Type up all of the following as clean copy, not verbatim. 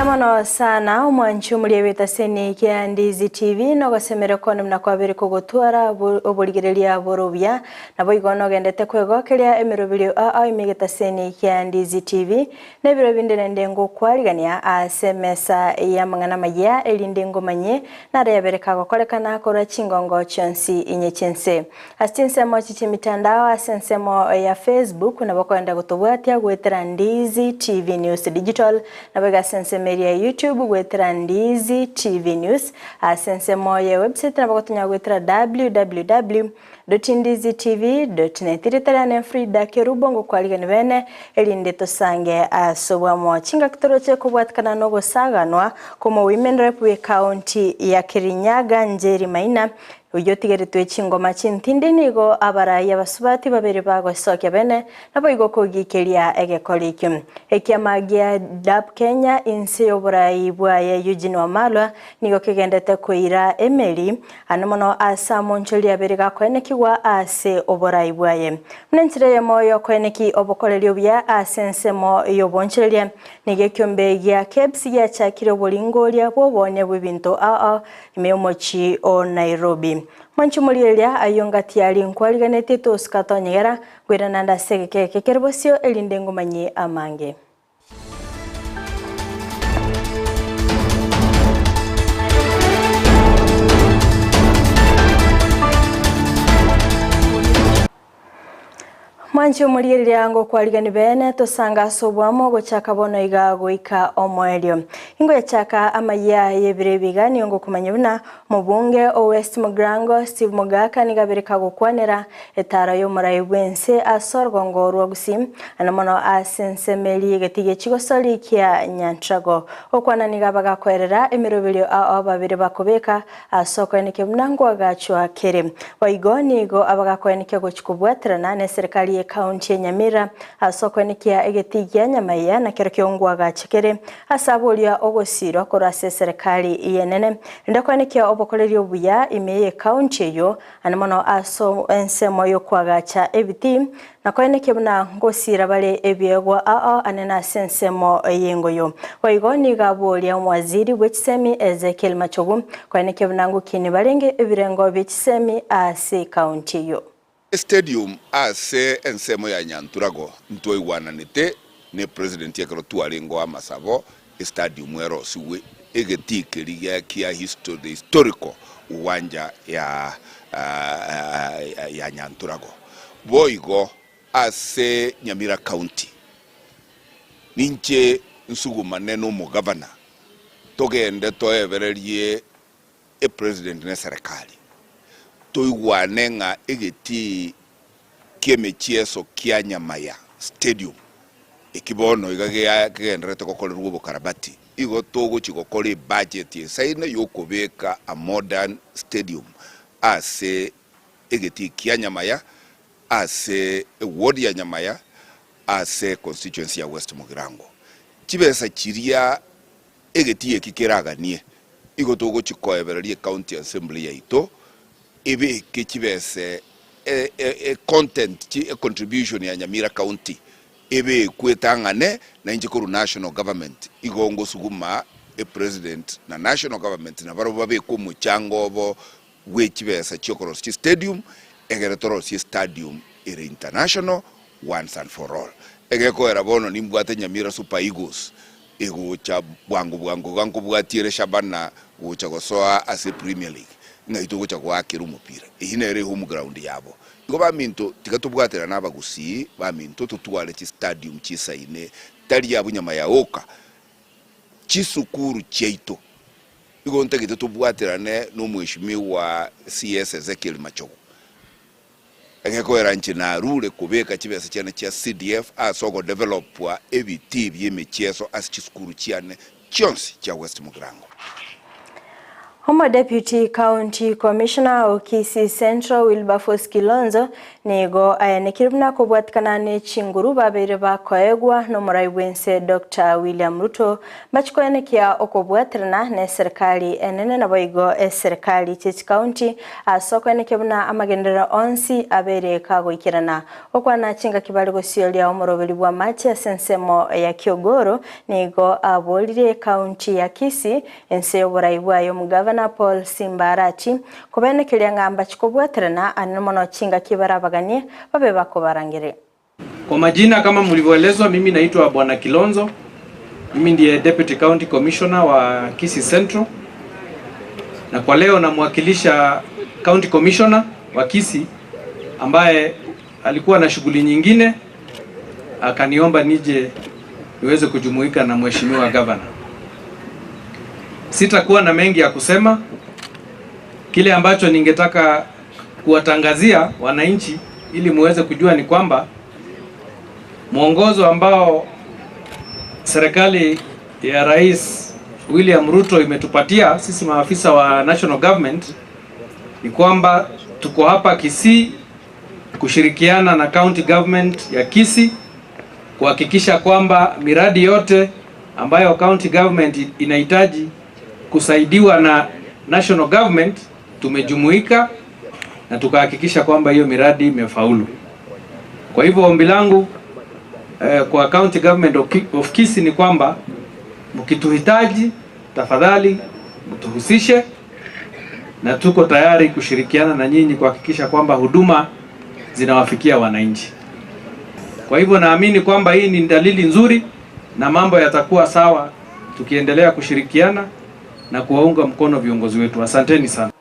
Mbuya mono sana omwanchi omoria bw'etaseni kia Ndizi TV nogosemera kwane buna kwabere kogotwara oborigereria bore obuya naboigo nogendete kwegokeria emeroberio ao ime egetaseni kia Ndizi TV na ebiro binde naende ngokwarigania ase emesa y'amang'ana amayia erinde ngomanyie nare yabere kagokorekana korwa chingongo chionsi inye chi'ense. Ase chinsemo echi chi'emitandao ase ensemo ya Facebook nabo okoenda gotobwatia goetera Ndizi TV News Digital, naboigo ase ensemo eria ya YouTube goetera Ndizi TV News, ase ensemo ye website nabo ogotonya goetera www dot ndizi tv dot net. Rieta riane Frida Kerubo ngokwarigani bene erinde tosange ase obwamo chingaki toroche kobwatikana nogosaganwa kw'omo Women Rep bw'ecounty ya Kirinyaga Njeri Maina Oyio otigeretwe chingoma chintindi nigo abarai abasubati babere bagosokia bene, naboigo kogikeria egekori ekio. Ekiama gia DAP Kenya inse y'oborai bwaye Eugene Wamalwa nigo kegendete koira emeri ane mono ase amonchori abere gakoenekigwa ase oborai bwaye. Buna enchera eyemo y'okoeneki obokoreri obuya ase ensemo y'obonchoreria, nigo ekiombe gia KEBS giachakire oboringoria bw'oboonia bw'ebinto ao ao Ime y'omochie o Nairobi. Mwanche omorieria ayio ngati aria nkwariganetie tosuka tonyegera, nkoirana naende ase egeka eke kere bosio erinde ngomanyie amange. Mwanche omorigereria ngokwarigani beene tosange ase oboamo gochaka bono iga goika omoerio. Ingoyachaka amayia y'ebiro ebi iga nigo ngokomanya buna omobunge o West Mugirango Steve Mogaka nigo abere kagokwanera etaro y'omorai bw'ense ase orogongo rwa Gusii naende mono ase ensemo eria y'egeti gie chigosori kia Nyantrago. Gokwana nigo abagakoerera emeroberio ao babere bakobeka Ase okoenekia buna nkoagachwa kere. Boigo nigo abagakoenekia gochia kobwaterana neserikari ye county ya Nyamira ase okoenekia egetii gia Nyamaiya na kerokio nkoagacha kere ase aboria ogosirwa korwa ase eserekari yenene rende koenekia obokoreri obuya ime ye county eyio ande mono ase ensemo yokoagacha ebitii Na koenekia buna ngosiira bare ebiegwa ao anene ase ensemo y'engoyo. Boigo nigo aboria omowaziri bwe chisemi Ezekiel Machogu koenekia buna ngokini barenge ebirengo bie chisemi ase ekaunti eyio. Stadium ase ensemo ya Nyanturago ntwaigwananete ne president ekero twarengeo amasabo estadium erosigwe egetii keria kia the historical uwanja ya ya Nyanturago. Boigo ase Nyamira County ninche nsugumane na omogavana togende toebererie epresident na eserekari toigwane ng'a egetii ki'emechieso kia Nyamaya Stadium eki bono iga kegendererete gokorerwa obokarabati, igo togochia gokora ebudget esaine y'okobeka a modern stadium ase egetii kia Nyamaya, ase eward ya Nyamaya, ase constituency ya West Mugirango. Chibesa chiria egetii eki keraganie, igo togochia koebereria ecounty assembly yaito ebeke chibese e content e contribution ya Nyamira county ebekwe etang'ane na inche korwa national government igo ngosuguma e president na national government nabarabwo babeke omochango obo bwe chibesa chiokorosia chistadium egere torosie stadium ere international once and for all. Egekoera bono nimbwate Nyamira Super Eagles egocha bwango bwango iga nkobwatia ere Shabana gocha gosoa ase Premier League ng'ai togocha goakera omopira. Eyio nere home ground yabo. Igo baminto tiga tobwaterane abagusii baminto totware chistadium chisaine tari abwo nyama ya oka chisukuru chiaito. Igo ntagete tobwaterane nomweshimiwa CS Ezekiel Machogu. Egekoera inche narure kobeka chibesa chiane chia CDF ase ogodevelopwa ebitii bi'emechieso ase chisukuru chiane chionsi chia West Mugirango. Omodeputy County Commissioner o Kisii Central Wilberforce Kilonzo. Nigo ayanekire buna kobwatikana ne chinguru babeire bakoegwa nomorai bw'ense Doctor William Ruto mbachi koenekia okobwaterana neserikali enene naboigo eserikali chie chikaunti ase okoenekia buna amagenderero onsi abeire kagoikerana. Gokwana chingaki bare gosioria omoroberi bw'amache ase ensemo ya Kiogoro nigo aboririe ekaunti ya Kisii ense y'oborai bwaye omogavana Paul Simba Arati Kobenekeria ng'a mbachi kobwaterana anene mono chingaki barabaganie babe bakobarangeria. Kwa majina kama mlivyoelezwa, mimi naitwa Bwana Kilonzo. Mimi ndiye Deputy County Commissioner wa Kisii Central, na kwa leo namwakilisha County Commissioner wa Kisii ambaye alikuwa na shughuli nyingine, akaniomba nije niweze kujumuika na Mheshimiwa Governor. Sitakuwa na mengi ya kusema. Kile ambacho ningetaka kuwatangazia wananchi ili muweze kujua ni kwamba mwongozo ambao serikali ya Rais William Ruto imetupatia sisi maafisa wa national government ni kwamba tuko hapa Kisii kushirikiana na county government ya Kisii kuhakikisha kwamba miradi yote ambayo county government inahitaji kusaidiwa na national government tumejumuika na tukahakikisha kwamba hiyo miradi imefaulu. Kwa hivyo ombi langu eh, kwa county government of Kisii ni kwamba mkituhitaji, tafadhali mtuhusishe, na tuko tayari kushirikiana na nyinyi kuhakikisha kwamba huduma zinawafikia wananchi. Kwa hivyo naamini kwamba hii ni dalili nzuri na mambo yatakuwa sawa tukiendelea kushirikiana na kuwaunga mkono viongozi wetu. Asanteni sana.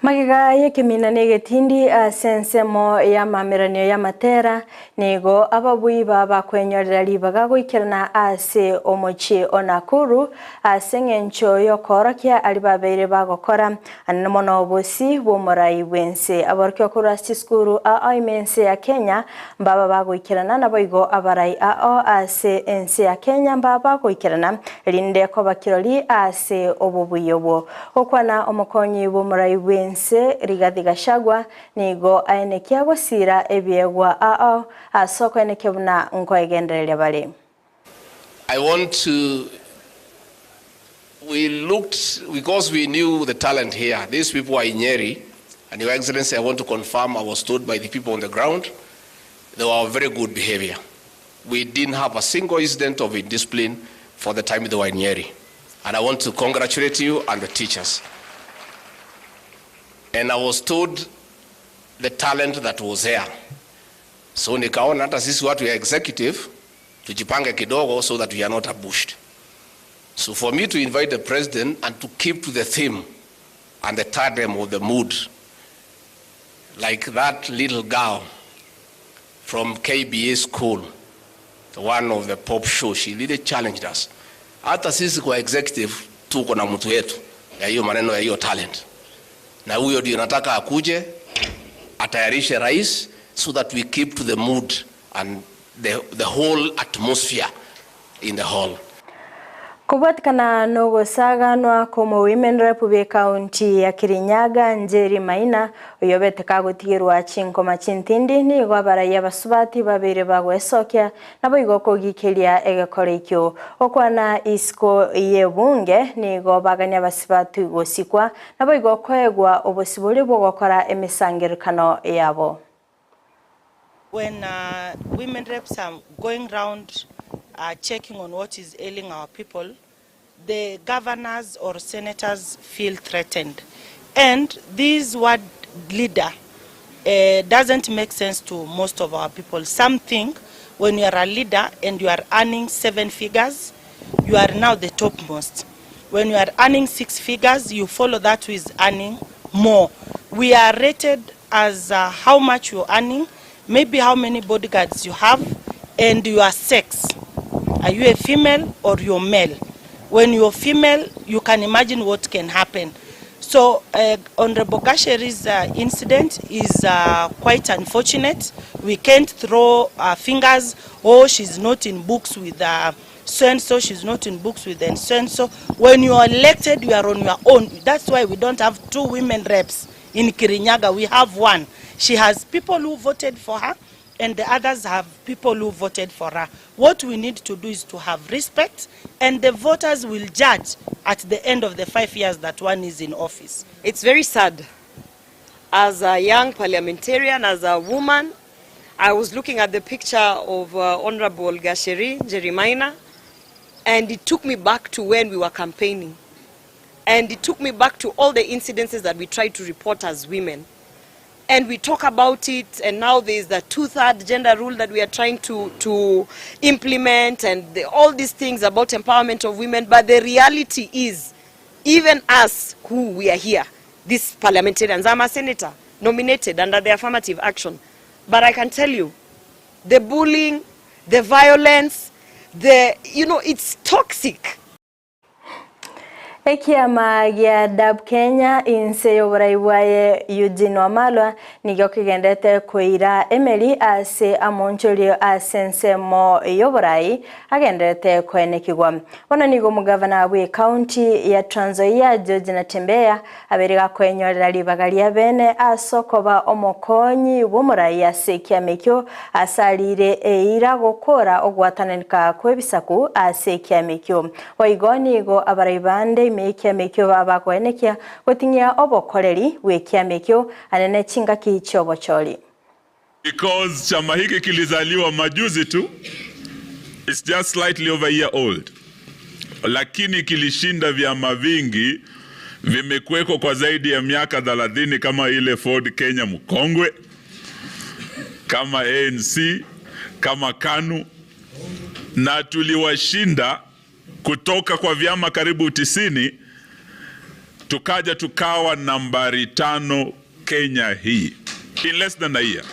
Magega y'ekemina na egetindi ase ensemo y'amameranio y'amatera, nigo ababui baba kwenyorera ribaga goikerana ase omochie o Nakuru ase eng'encho y'okoorokia aria babeire bagokora anene mono obosi bw'omorai bw'ense. Aborokigwa korwa ase chisukuru ao ime ense ya Kenya mbaba bagoikerana naboigo abarai ao ase ense ya Kenya mbaba bagoikerana erinde koba kirori ase obobuya obwo. Gokwana omokonyi bw'omorai bw'ense Rigathi Gachagua nigo aenekia gosiira ebiegwa ao ase okoenekia buna nkoegendereria bare. I want to we looked because we knew the talent here these people are in Nyeri and your excellency I want to confirm I was told by the people on the ground they were very good behavior we didn't have a single incident of indiscipline for the time they were in Nyeri and I want to congratulate you and the teachers and I was told the talent that was there so nikaona hata sisi watu ya executive tujipange kidogo so that we are not ambushed. So for me to invite the president and to keep to the theme and the tandem of the mood, like that little girl from KBA school, the one of the pop show, she really challenged us. Hata sisi kwa executive tuko na mtu wetu ya hiyo maneno ya hiyo talent, na huyo ndio nataka akuje atayarishe rais so that we keep to the mood and the whole atmosphere in the hall. Kobwatikana nogosaganwa komo Women Rep b'ekaunti ya Kirinyaga Njeri Maina oyobete kagotigerwa chinkoma chintindi nigo abarai abasubati babere bagwesokia naboigo kogikeria egekoro ekio gokwana isiko y'ebunge nigo bagania abasubati gosikwa naboigo koegwa obosibore bwogokora emisangerekano yabo. When women reps are going round checking on what is ailing our people, the governors or senators feel threatened. And this word leader doesn't make sense to most of our people. Some think when you are a leader and you are earning 7 figures, you are now the topmost. When you are earning 6 figures, you follow that who is earning more. We are rated as how much you're earning, maybe how many bodyguards you have, and your sex. Are you a female or you're male? When you're female, you can imagine what can happen. So Honorable Gacheri's incident is quite unfortunate. We can't throw our fingers, oh, she's not in books with so-and-so, she's not in books with so-and-so. When you are elected, you are on your own. That's why we don't have 2 women reps in Kirinyaga. We have 1. She has people who voted for her and the others have people who voted for her. What we need to do is to have respect and the voters will judge at the end of the 5 years that one is in office. It's very sad. As a young parliamentarian, as a woman, I was looking at the picture of Honorable Gacheri Njeri Maina, and it took me back to when we were campaigning. And it took me back to all the incidences that we tried to report as women. And we talk about it, and now there's the two-third gender rule that we are trying to implement, and all these things about empowerment of women. But the reality is, even us who we are here, these parliamentarians, I'm a senator nominated under the affirmative action. But I can tell you, the bullying, the violence, it's toxic. Ekiama gia DAP Kenya inse y'oborai bwaye Eugene Wamalwa nigo kigendete koira emeri ase amonchorio ase ensemo y'oborai agenderete koenekigwa. Bono nigo omogavana bwe county ya Trans Nzoia George Natembeya abere gakoenyorera ribaga ria bene ase okoba omokonyi bw'omorai ase ekiama ekio asarire eira gokora ogwatananeka kw'ebisaku ase ekiama ekio. Boigo nigo abarai bande ime ekiama ekio babakoenekia goting'ia obokoreri bw'ekiama ekio anene chingaki chiobochori. Because chama hiki kilizaliwa majuzi tu, it's just slightly over a year old, lakini kilishinda vyama vingi, vimekuweko kwa zaidi ya miaka 30 kama ile Ford Kenya mkongwe, kama ANC, kama KANU, na tuliwashinda kutoka kwa vyama karibu 90, tukaja tukawa nambari 5 Kenya hii in less than a year.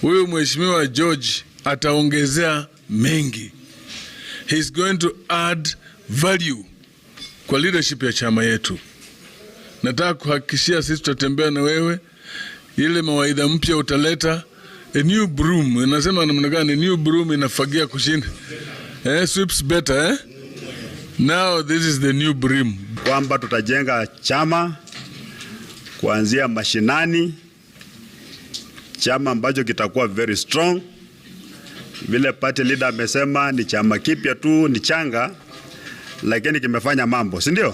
Huyu Mheshimiwa George ataongezea mengi. He's going to add value kwa leadership ya chama yetu. Nataka kuhakikishia sisi tutatembea na wewe, ile mawaidha mpya utaleta. A new broom, inasema namna gani? A new broom inafagia kushinda, sweeps better, eh? Now this is the new broom. Kwamba tutajenga chama kuanzia mashinani, chama ambacho kitakuwa very strong. Vile party leader amesema ni chama kipya tu, ni changa, lakini kimefanya mambo, si ndio?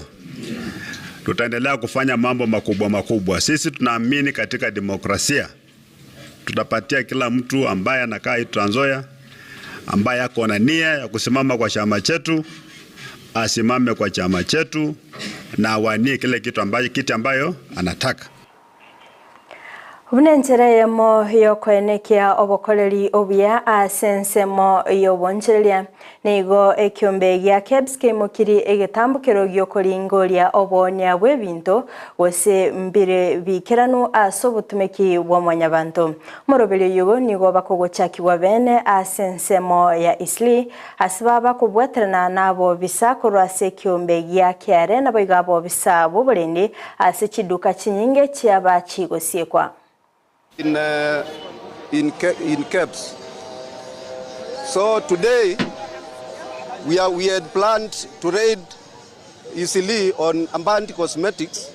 Tutaendelea kufanya mambo makubwa makubwa. Sisi tunaamini katika demokrasia. Tutapatia kila mtu ambaye anakaa Trans Nzoia, ambaye ako na nia ya kusimama kwa chama chetu, asimame kwa chama chetu na awanie kile kitu ambayo, kiti ambayo anataka. Buna enchera eyemo yokoenekia obokoreri obuya ase ensemo y'obonchereria nigo ekiombe gia KEBS keimokiri egetambukero giokoringoria obonia bwa ebinto gose mbire bikeranu ase obotumeki bwa mwanyabanto. Omoroberi oyo nigo bakogochakigwa bene ase ensemo ya Eastleigh ase babakobwaterana nabo bisa korwa ase ekiombe gia KRA nabo iga abobisa bw'oborendi ase chiduka chinyinge chiaba chigosiekwa. In KEBS. So today, we had planned to raid Eastleigh on banned cosmetics,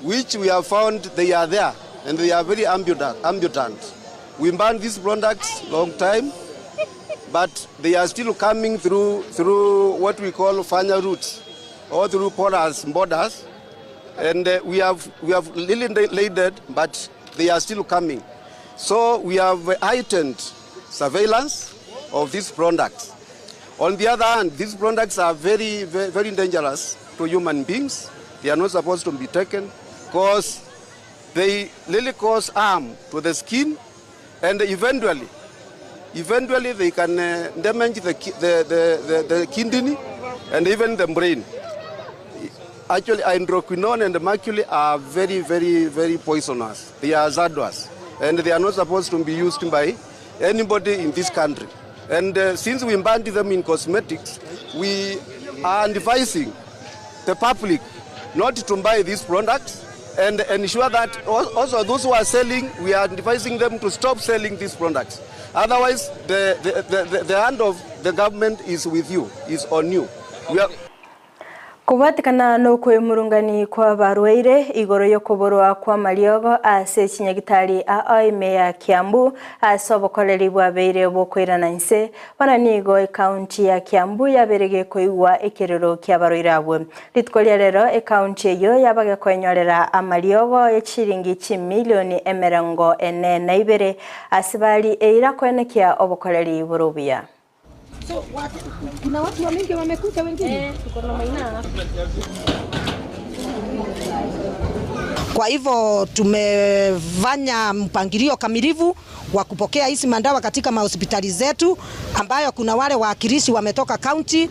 which we have found they are there and they are very abundant. We banned these products long time, but they are still coming through what we call panya routes or through porous borders. And we have really raided, but they are still coming. So we have heightened surveillance of these products. On the other hand, these products are very, very, very dangerous to human beings. They are not supposed to be taken because they really cause harm to the skin and eventually they can damage the kidney and even the brain. Actually, hydroquinone and mercury are very, very, very poisonous. They are hazardous, and they are not supposed to be used by anybody in this country. And since we banned them in cosmetics, we are advising the public not to buy these products and ensure that also those who are selling, we are advising them to stop selling these products. Otherwise, the hand of the government is with you, is on you. We are Kobwatekana nokwemurungani kw'abarwaire igoro y'okoborwa kw'amariogo ase chinyagitari ao ime ya Kiambu ase obokoreri bwabeire bokoirana inse, bono nigo ekaunti ya Kiambu yabeire gekoigwa ekerero ki'abarwaire abwo. Rituko ria rero ekaunti eyio yaba gekoenyorera amariogo ye chiringi chimilioni 42 ase bari eira koenekia obokoreri bore obuya. So, watu, kuna watu wa mingi wamekuja wengine? Eh, tuko na Maina. Kwa hivyo tumefanya mpangilio kamilifu wa kupokea hizi madawa katika mahospitali zetu, ambayo kuna wale waakilishi wametoka county,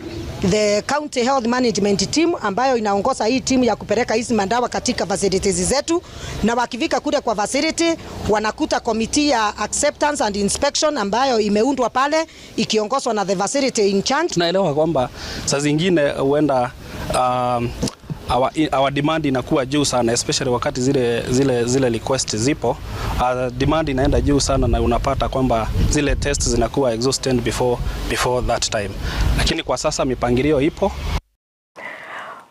the county health management team ambayo inaongoza hii timu ya kupeleka hizi madawa katika facilities zetu, na wakifika kule kwa facility wanakuta committee ya acceptance and inspection ambayo imeundwa pale ikiongozwa na the facility in charge. Tunaelewa kwamba saa zingine huenda our demand inakuwa juu sana especially wakati zile request zipo, demand inaenda juu sana na unapata kwamba zile test zinakuwa exhausted before that time, lakini kwa sasa mipangilio ipo.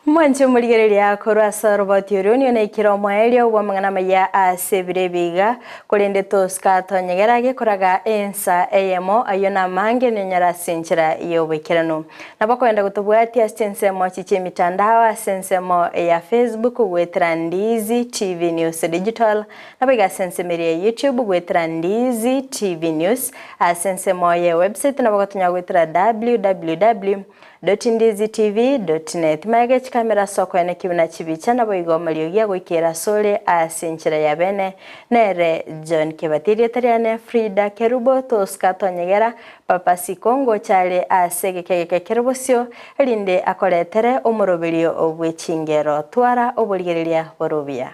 Mwanche omorigereria korwa ase oroboti orio nigo naikire omoerio bwa amang'ana amaya ase ebiro ebiga korende tosika tonyegera gekoraga ensa eyemo ayio namange nionyore ase enchera ya oboikeranu. Nabo okogenda gotobwatia ase chinsemo echi chia emitandao ase ensemo ya Facebook goetera Ndizi TV News Digital nabo iga ase ensemo eria ya YouTube goetera Ndizi TV News ase ensemo ya ewebsite nabo ogotonya goetera www. Dotindizitv.net Magega chikamera ase okoenekia buna chibicha naboigo amariogi agoikera asore ase enchera ya bene nere John Kebati erieta riane Frida Kerubo Tosca Tonyegera Papa Siko ngocha are ase egeka egeke kere bosio erinde akoretere omoroberio bwe chingero twara oborigereria bore obuya.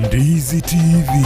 Ndizi TV.